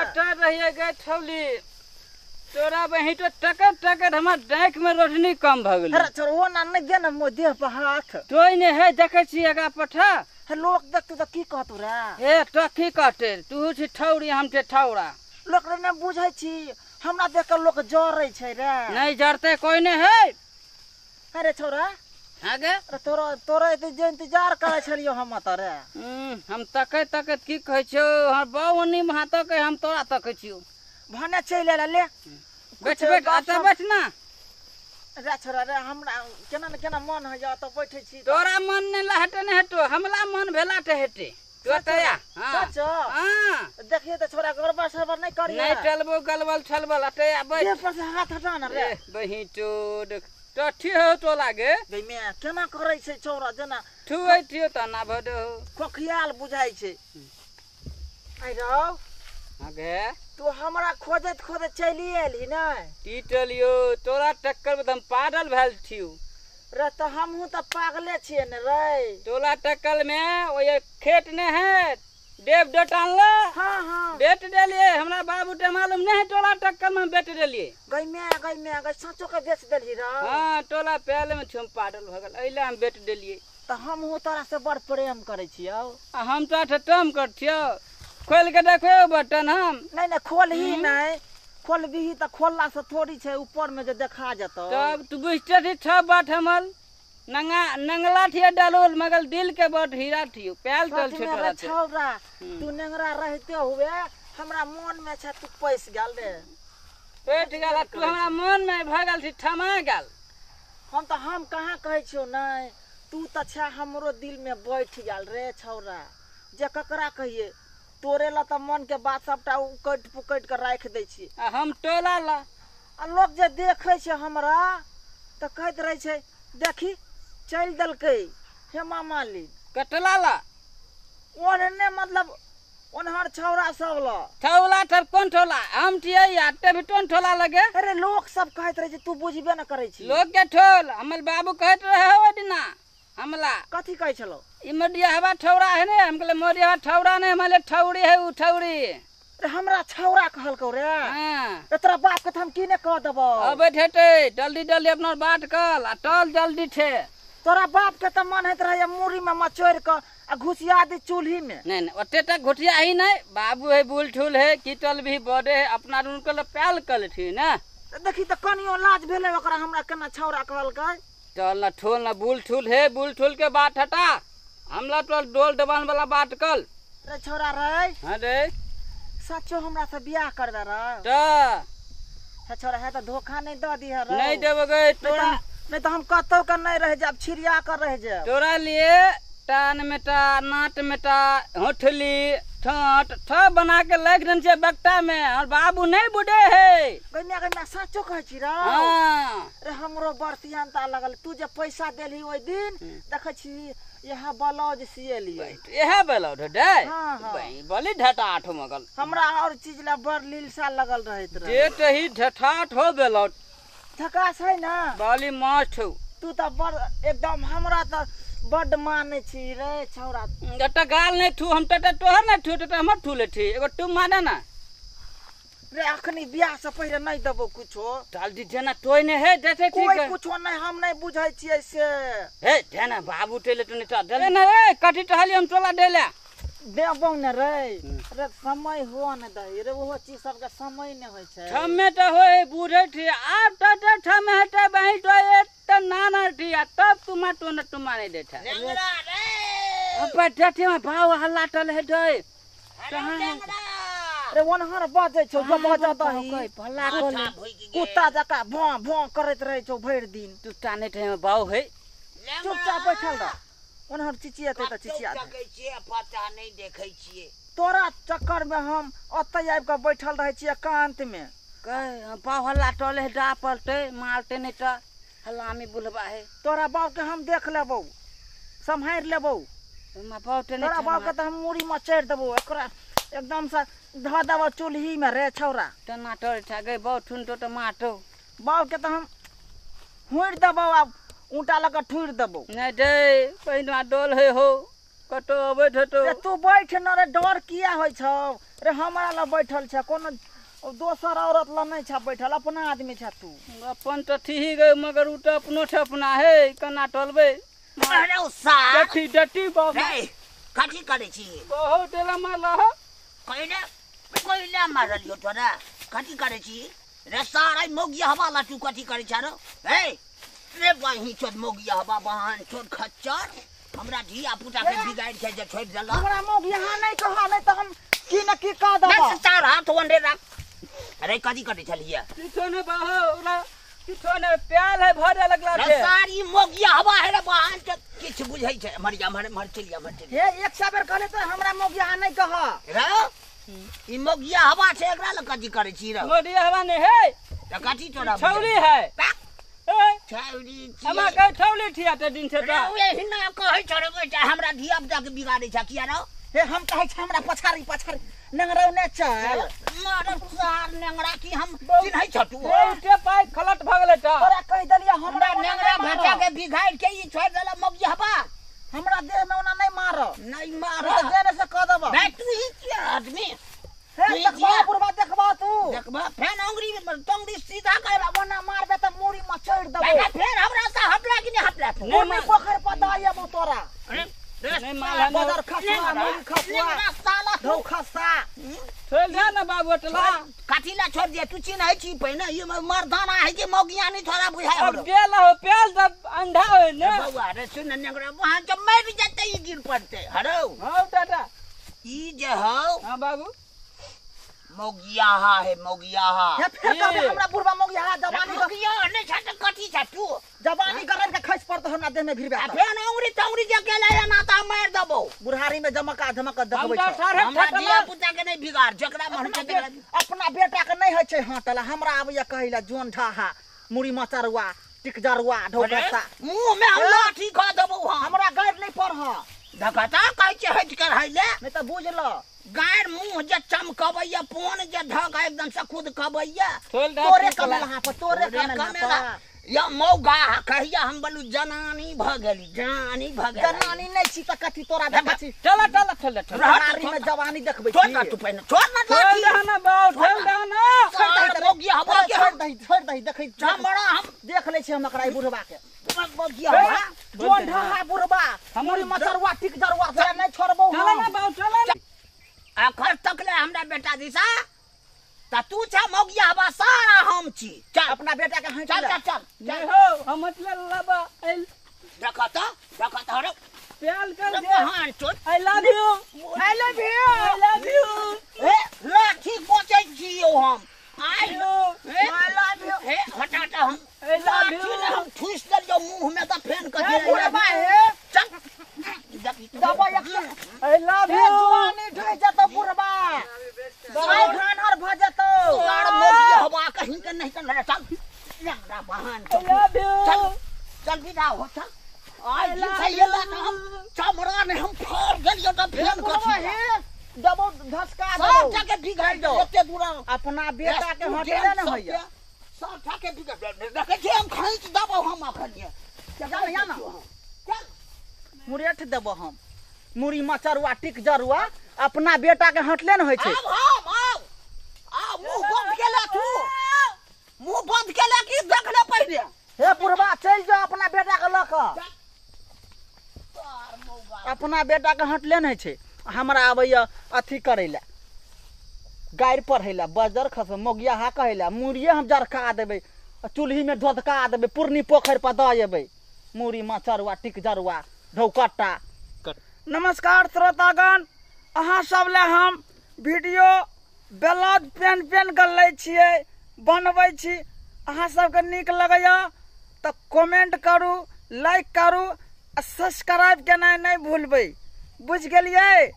कतऽ रहिए गए ठौली तोरा बही तो टकर टकर हमर डाँख में रोशनी कम भऽ गेलै। अरे छोड़ ओ ना नहीं दे ना मोर देह पर हाथ। तोय ने है देखै छी एगा पठा। हे लोक देखतौ तऽ की कहतौ रे? हे तो की कहते तू छी ठौरी हम छी ठौरा। लोक रे नहि बुझै छी हमरा देख के लोक जरै छै रे। नहीं जरते कोई नहीं है। अरे छोरा हाँ गे? अरे तोरा तोरा एते जे इंतजार करै छलियो हम तऽ रे। हम तकै तकैत की कहै छियौ हमर बाउ ओन्नी महा तकै हम तोरा तकै छियौ। भने चलि आयल ले। बैठ बैठ एतऽ बैठ ना। रे छोरा रे हमरा केना ने केना मन होइया ओतऽ बैठै छी। तोरा मन नहि हेतै नहि हेतौ हमला मन भेला तऽ हेतै। तू एतऽ आ। हाँ। सच? हाँ। देखिए तऽ छोरा गड़बड़ सड़बड़ नहि करिहे। नहि टलबो गलबल छलबल एतऽ आ बैठ। देह पर से हाथ हटा ना रे। ए बहिं चोद तो हो तो लागे। गै मे केना करै छै छौरा जेना ठुए थियो तऽ ना भऽ दहो। खोखियाल बुझाइ छै। आइ रौ। हाँ गे। तू हमरा खोजैत खोजैत चलि एलही नै? की टलियो तोरा टक्कर में तऽ हम पागल भेल छियौ। रे तऽ हमहूँ तऽ पागले छियै ने रे। तोला टक्कर में ओए खेत ने है देव डट आनला। हाँ हाँ। बेच देलिए हमरा बाबू के मालूम नहीं है टोला टक्कर में बेच देलिए। गै मे गै मे गै सचो के बेच देलही रौ। हाँ टोला पहले में छुम पागल भऽ गेल एहि हम बेच देलिए। तऽ हमहूँ तोरा से बड़ प्रेम करै छियौ। आ हम तो टम कर छियौ। खोल के देखो बटन हम। नहीं नहीं खोलही नहीं खोलबही तऽ खोलला से थोड़ी छै ऊपर में जे देखा जेतौ। तब तू बुझते छी सब बात हमर नंगा नंगला थिए डलोल मगर दिल के बड़ हीरा थियो प्याल तल सच छे में तोरा रे छौरा तू नेंगरा रहते हुए हमरा मन में छै तू पैस गेल रे। पैठ गेल तू हमरा मन में भऽ गेल छी ठमा गेल। हम तऽ हम कहाँ कहै छियौ नहीं तू तऽ छै हमरो दिल में बैठ गेल रे छौरा। जे ककरा कहिए तोरे ला तऽ मन के बात सबटा उकटि पुकटि के राखि दै छियै। आ हम टोला ला। आ लोक जे देखै छै हमरा तऽ कहैत रहै छै देखी चलि देलकै हेमा मालिनी। कटला ला? ओहने मतलब ओनहर छौरा सब ला। ठौला तब कोन ठौला हम छियै आ ते भी कोन ठौला लगे? अरे लोक सब कहैत रहै छै तू बुझबे न करै छी। लोक के ठोल हमर बाबू कहैत रहे ओहि दिना हमला। कथी कहै छलौ? ई मडिया हवा ठौरा है ने हम कहले मडिया हवा ठौरा नहीं हमारे ठौरी है उ ठौरी। रे हमरा छौरा कहलकौ रे। हाँ। रे तोरा बाप के तऽ हम की ने कह देबौ। अबैत हेतै जल्दी जल्दी अपना बात कल आ टल जल्दी छे। तोरा बाप के तऽ मन होइत रहैया मूड़ी में मचोड़ि कऽ आ घुसिया दी चूल्ही में। नहीं नहीं ओते तक घुसिया ही नहीं बाबू है बुल ठुल है कीटल भी बड़े है अपना रूम के प्याल कल थी ना। देखी तऽ कनियो लाज भेलै ओकरा हमरा केना छौरा कहलकै। चल ना ठोल ना बुल ठुल है बुल ठुल के बात हटा हमला तो डोल दबान वाला बात कल। रे छौरा रे। हाँ रे। सचो हमरा से बियाह करबे रे? त हे छोरा है तऽ धोखा नहीं दऽ दिहे रे। नहीं देबो गे तोरा। नहीं तऽ हम कतौ के नहीं रह जाब छिड़िया कर रह जाब। तोरा लिए टान मेटा नाट मेटा होठली ठोट सब बना के लाग देन छै बक्ता में और बाबू नहीं बुढ़े है। गै मे सचो कहै छी रे। हाँ। रे हमरो बड़ सियानता लगल तू जे पैसा देलही ओहि दिन देखै छी यहाँ ब्लाउज सिएलियै। इएह ब्लाउज डे? हाँ, हाँ। बली ढटाठ मगल। हमरा और चीज ला बड़ लीलसा लगल रहैत रहे। जे तही ढटाठ हो ब्लाउज। झकास है ना? बली मस्त हो। तू तऽ बड़ एकदम हमरा तऽ बड मानै छी रे छौरा। जतऽ गाल नहि थू हम ततऽ तोहर नहि थू ततऽ हमर थू ले छी एगो तू माने ना। रे अखनी बियाह से पहिले नहीं देबो कुछो। जल्दी जेना तोय नहीं है जैसे ठीक कोई कुछो नहीं हम नहीं बुझै छियै से। हे जेना बाबू टेले तो नहीं चल ना रे कथी टहली हम टोला देला। देबौ ने रे। रे समय हो ने दही रे ओहो चीज सबके समय ने होइ छै। ठमे तऽ होय बुझै छी आब तऽ ठमे हेतै बहिं तो एक तऽ नाना छी आ तब तुमा तो न तुमा नहीं देता। अब जते में भाव हल्ला टल है दे। रे ओनहर बजै छौ जो बजऽ दही कुत्ता जकाँ भौं भौं करैत रहै छौ भरि दिन। तू टाने ठे बाउ है। चुपचाप बैठल रह ओनहर चिचियेतै तऽ चिचिया दे। पता नहीं देखै छियै तोरा चक्कर में हम ओतै आबि कऽ बैठल रहै छियै एकांत में। कह बाउ हल्ला टले है डा पलटे मारते नहीं तऽ हलामी बुलबा है। तोरा बाउ के हम देख लेबौ सम्हारि लेबौ। तोरा बाउ के तऽ हम मूड़ी में चढ़ि देबौ एकरा एकदम से धऽ देबौ चूल्ही में रे छौरा। टमाटर छा गई बाउ ठुन तो टमाटो। बाउ के तऽ हम हुड़ि देबौ आ ऊँटा लऽ कऽ ठुरि देबौ। नहीं दे पहिना डोल है हो। कतौ अबैत हेतौ। रे तू बैठ न रे, डर किया होइ छौ रे? हमरा लग बैठल छ, कोनो दोसर औरत लग नहि छ बैठल, अपना आदमी छ तू। अपन तऽ ठीक है, मगर उ तऽ अपनो छै अपना हे, केना टलबै? अरे ओ सार डटी डटी बाबू। रे कथी करै छी? बहुत एला मारल। कहिले कहिले मारलियो तोरा? कथी करै छी रे सार? आई मौगिया हवा ला तू कथी करै छ रे? हे रे बही छोट मौगिया हवा बहन छोट खच्चर, हमरा धिया पुता के बिगाड़ के जे छोड़ देला। हमरा मौगिया नहीं कहा, नहीं तो हम की न की कह देबो। चार हाथ ओंडे राख। अरे कथी करै छलियै? किछो ने बाबू, किछो ने, प्याल है भरे लगला रे सारी मौगिया हवा है रे बहन के किछ बुझै छै। मर जा, मर मर चलि जा, मर चलि। हे एक सौ बेर कहले तो हमरा मौगिया नहीं कह रे। ई मौगिया हवा छै, एकरा लग कथी करै छी रे? मौगिया हवा नहीं है त कथी तोरा छौली है? छौली हमरा कह छौली थिया त दिन से त रे हिना कहै छ रे बेटा, हमरा धिया पुता के बिगाड़ै छ किया रे? हे हम कहै छ हमरा पछाड़ी पछाड़ी नंगरौ ने चल। मार सार नंगरा की हम चिन्है छ तू? बहुते पाइ खलट भ गेलै त तोरा कहि देलियै हमरा नंगरा भाटा के बिगाड़ के ई छोड़ देला मौगिया हवा। हमरा देह में ओना नहीं मार, नहीं मार देने से कह देबो। नहीं तू ही किया आदमी? हे देखबा बुढ़बा, देखबा तू देखबा फेन अंगुरी में टंगड़ी सीधा कर ओना मारबे त मूड़ी में चढ़ देबो। फेन हमरा से हटला कि नहीं हटला तू? नहीं पोखर पर दआबो तोरा। नहीं मार बदर खसुआ मूड़ी खसुआ साला धौ खसा छोड़ दे ना बाबू टला। कथी ला छोड़ दे? तू चिन्है छी पहिने ई मर्दाना है कि मौगिया नहीं थोड़ा बुझाय अब गेल हो प्याल तब अंधा हो ने बौआ रे। सुन नेंगरा वहां जब मर जतै ई गिर पड़ते। हरो हां टाटा ई जे हौ। हां बाबू मौगिया हा है मौगिया हा। हे फेर कहबे हमरा बुढ़बा मौगिया हा? जवानी मौगिया नहीं छ त कथी छ तू? जवानी गरम के खस पड़त हमरा देह में भिरबे। आ फेन अंगुरी तंगुरी जे गेलै ना त मार देबो। बुढ़ारी में जमका धमका देखबै छ। हमरा धिया पुता के नहीं बिगाड़, जकरा मन छै तकरा। अपना बेटा के नहीं होइ छै हटल, हमरा आबैया कहैला जोन ढाहा मुड़ी मचरुआ टिकजरुआ ढोकसा। मुंह में हम लाठी खा देबो। हम हमरा गाइड नहीं पढ़ धकता कहै छै हट कर हैले नहीं त बुझ ल। गायर मुंह जे चमकबैया पोन जे ढक एकदम से खुद कबैया। तोरे कमेला हां पर, तोरे कमेला या मौगा कहिया हम बोलू जनानी भ गेली, जनानी भ गेली। जनानी नहीं छी त कथी तोरा देखै छी? चल चल चल चल बुढ़ारी में जवानी देखबै छी। छोड़ ना तू पहिने, छोड़ ना लाठी। छोड़ ना बाऊ, छोड़ ना सार मौगिया हवा के छोड़ दही, छोड़ दही। देखै चमड़ा हम देख लै छी हम एकरा ई बुढ़बा के। मौगिया हवा जोन ढहा बुढ़बा हमर मचरुआ टिक जरुआ तोरा नहीं छोड़बौ। चल ना बाऊ चल। आखर तक ले हमरा बेटा दिसा त तू छ मौगिया हवा सारा हम छी। चल अपना बेटा के हट चल चल चल नहीं हो हम मतलब लबा आइल देखत देखत हरो प्याल कर दे। हां चोट I love you, I love you, I love you. ए लाठी कोचै छियो हम। I I love you. हे हटा हटा हम I love you. ने हम ठूस देलियो मुंह में त फेन क हे बुढ़बा हे चल दबा एक। I love you. जवानी ढह जतौ बुढ़बा, आइ घानर भ जतौ। सार मौगिया हवा कहीं के नहीं कर। चल नेंगरा बहन I love you. चल चल विदा हो चल। आई जी ना हम चमड़ा ने हम फाड़ गेलियो त फेन कथी हे दबो धसका सब दबो जाके बिगाड़ दो एते दूर। अपना बेटा के हटले न होइया। सब जाके बिगाड़ देखै छी हम खींच दबो हम अखन। चल या ना चल मुरेठ देबो हम मुड़ी मचरुआ टिक जरुआ। अपना बेटा के हटले न होइ छै। आब हम आब आ मुंह बंद केला तू, मुंह बंद केला की देखले पहिले। हे बुढ़बा चलि जाओ अपना बेटा के लऽ कऽ। अपना बेटा के हटले न होइ छै। हमरा आबैया अथी करै लए, गारि पढ़ै लए, बजर खस मौगिया हा कहै लए। मुड़िए हम जरका देबै, चूल्ही में धोधका देबै, पुरनी पोखरि पर दऽ एबै। मुड़ी मचरुआ टिक जरुआ ढौकट्टा। नमस्कार श्रोतागण, अहाँ सब ले हम वीडियो ब्लाउज पेन पेन के लै छियै, बनबै छी। अहाँ सबके नीक लगैया तऽ कमेंट करू, लाइक करू आ सब्सक्राइब केनाइ नहि भूलबै। बुझि गेलियै?